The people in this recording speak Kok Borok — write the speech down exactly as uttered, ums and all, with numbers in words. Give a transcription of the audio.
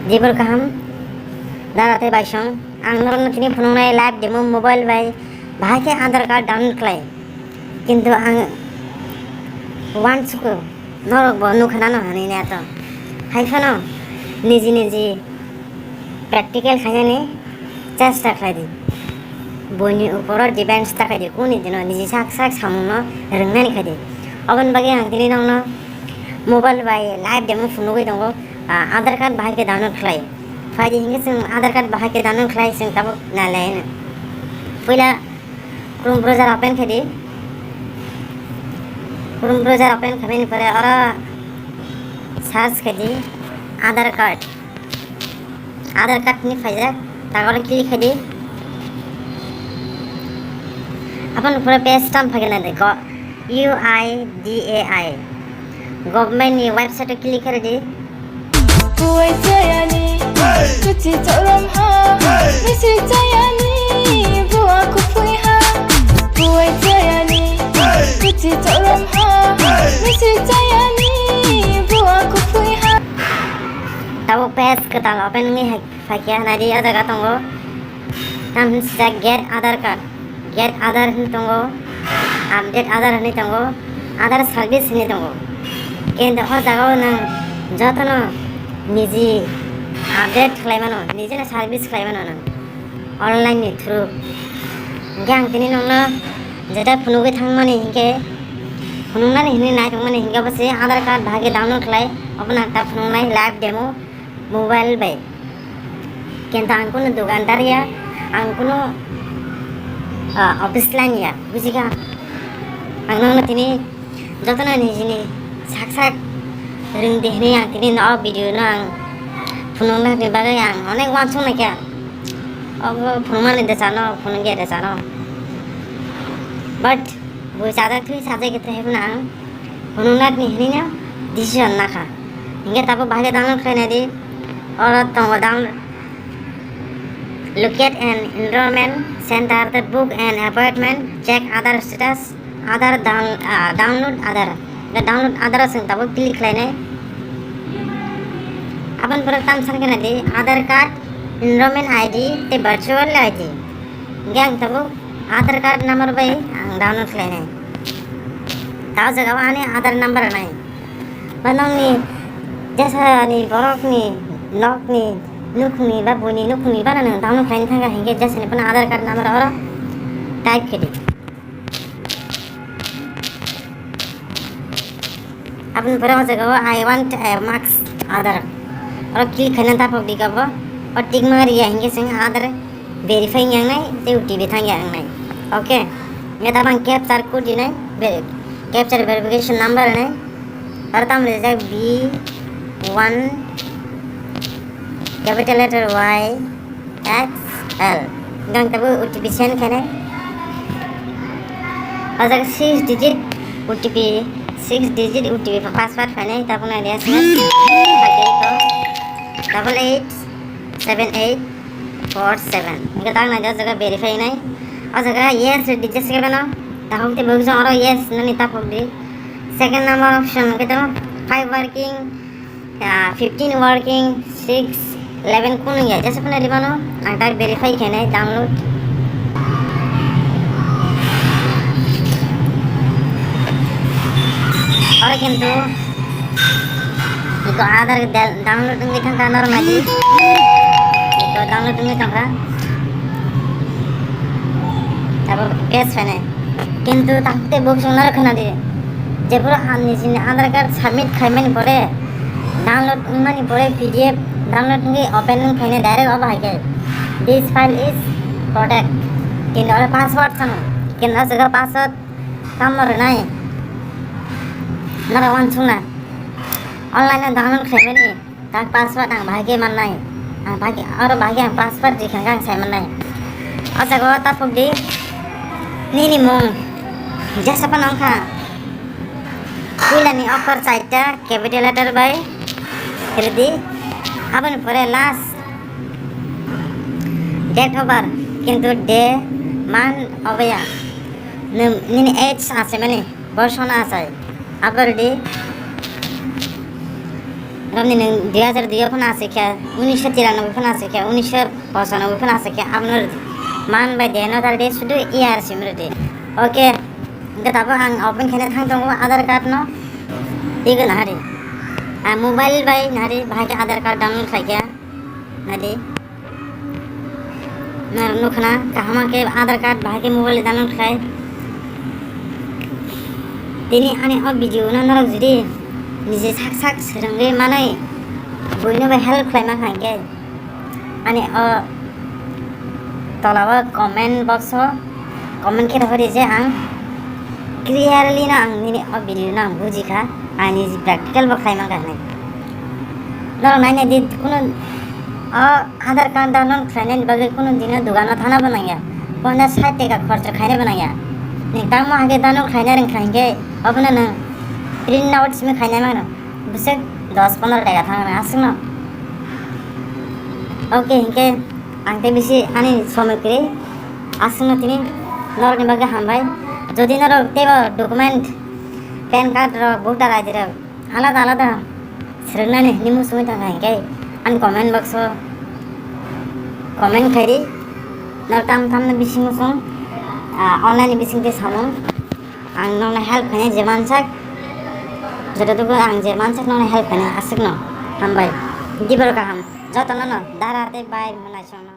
Jibor kaham, dara tei baisong, ang norokno tini phunuknai live demo mobile bai bahai khe Aadhaar card download khlai. Kintu ang uansukgo, norokbo nukha nano hinwi nato. Hai phano niji niji practical khainani chesta khlai di. Boini uporo depends ta khlai di, kuni dino niji sak sak samungno rwngnani khlai di. Oboni bagwi ang tini nokno mobile bai live demo phunugwi tongo, ah, Aadhaar card bahai khe download khlai. Phai di hinkhe chwng Aadhaar card bahai khe download khlai chwng tabuk nai lai hino. Puila Chrome browser open khe di. Chrome browser open khaimani pore oro search khe di Aadhaar card. Aadhaar card hinwi phaijak, tak oro click khe di. Aboni pore page tam phai khe nai di, go-, U I D A I. Government ni website o click khe di. Buai chayani, kuchi chorom ha. Misri chayani, bua kupui ha. Buai chayani, kuchi chorom ha. Misri chayani, bua kupui ha. Tabuk page kwtal open wngwi hai phaikha, naidi o jaga tongo. Tam hinwi sijak get Aadhaar card, get Aadhaar hinwi tongo, update Aadhaar hinwi tongo, Aadhaar service hinwi tongo. Kintu o jaga o nwng jotono niji update khlai mano, nijino service khlai mano nwng online ni through. Hinkhe ang tini nokno jeta phunugwi thangmani hinkhe, phunuknani hinwi naithokmani hinkhe obo se Aadhaar card bahai khe download khlai, obono ang ta phunuknai live demo mobile bai. Kintu ang kunu dukandar ya, ang kunu, ah, office line ya, bujikha? Ang nokno tini jotono nijini sak sak rwngdi hinwi ang tini no video no ang phunukna ni bagwi ang onek uansuk naikha. Obo phunukmani de chano, phunukya de chano. But bui chajak thwi sajak khe tei hwnwi ang phunuknani hinwi no decision nakha. Hinkhe tabuk bahai khe download khlai naidi. Oro tongo download. Locate an enrollment center, the book an appointment, check Aadhaar status, Aadhaar down-, ah, download Aadhaar. The download Aadhaar o chwng tabuk click khlainai. Aboni pore tam san khe naidi Aadhaar card, enrollment I D tei virtual I D. Hinkhe ang tabuk Aadhaar card number bai ang download khlainai. Ta o jaga o ani Aadhaar number nai. Ba nokni jesani borokni nokni nukhungni ba buini nukhungni ba nang download khlaina thangkha hinkhe jesani phano Aadhaar card number oro type khe di. Aboni pore o jaga o "I want a mask Aadhaar." Oro click khaina taphok di kabo. O tick mark riya hinkhe chwng Aadhaar verify wngya wngnai tei O T P thangya wngnai. Okay. Hinkhe tabang captcha code rinai, ve-, captcha verification number rinai. Aro tamo rijak B one capital letter Y X L. Hinkhe ang tabuk O T P send khainai. O jaga six digit O T P, six digit O T P password phainai, tabuk nai S M S. Double eight seven eight four seven. Hinkhe tak nai, o jaga verify nai. O jaga yes rwdi, je second no. Takhuk tei bwkjong oro yes nani takhuk di. Second number option hinkhe tamo five working, ah, fifteen working, six, eleven kunu ya. Jesa phano ribano ang tak verify khainai download. Oro kintu iko Aadhaar dal-, download wngwi thangkha, normal di. Iko download wngwi thangkha. Tabuk page phainai. Kintu takhuk tei bwkjong norok khna di. Jephuru ang nijini Aadhaar card submit khaimani pore, download wngmani pore P D F download wngwi open wng phainai direct obo hai khe. This file is protect. Kintu oro password sano. Kintu o jaga password tamo rwnai? Norok uansukna. Online o download khaimani. Tak password ang bahai khe mannai. Ang bahai khe, oro bahai khe ang password rikha khe ang sai mannai. O jaga o taphuk di. Nini mung. Jesa phano wngkha. Puila ni okhor chaita capital letter bai rwdi. Aboni pore last date of birth, kintu day, month obo ya. Nwng nini age achai mani, borso no achai. Abo rwdi. Tamni nwng dui hajar dui phano aswk khe, unisho tiranoboi phano aswk khe, unisho pochanoboi phano aswk khe, abono man bai de, no tari de, sudu E R sim rwdi. Okay, hwnkhe tabuk ang open khaina thang tongo Aadhaar card no. Twigo nahari. Ang mobile bai nahari, bahai khe Aadhaar card download khlai khe. Nadi. Norok nukha na, kaham khe Aadhaar card bahai khe mobile download khai. Tini ani o video no norok jodi nije sak sak swrwngwi manwi buino bai help khlai mankha hinkhe ani o tola o comment box o comment khe rohori je ang clearly no ang nini o video no ang bujikha, ani practical bo khlai mankha hinwi. Norok nainai di, kuno o Aadhaar card download khlainani bagwi kuno dino dogano thana bo nangya, ponchas sait taka khorcho khaina bo nangya. Nwng tangmo hake download khlaina rwngkha hinkhe obono nwng print out simi khainai mano, bwswk dos pondro taka thangna aswkno. Okay, hinkhe ang tei bisi ani somoi kwrwi aswkno tini norokni bagwi hambai. Jodi norok teibo document, pan card rok, voter I D rok alada alada swrwngnani hinwi muchungwi tongkha hinkhe ani comment box o comment khairi. Norok tam tamni bising muchung, ah, online ni bising tei samung ang nokno help khainai je mansak, jotodugu ang je mansak nokno help khainai aswkno hambai. Diboro kaham jotono no dara tei bai mwnaisongno.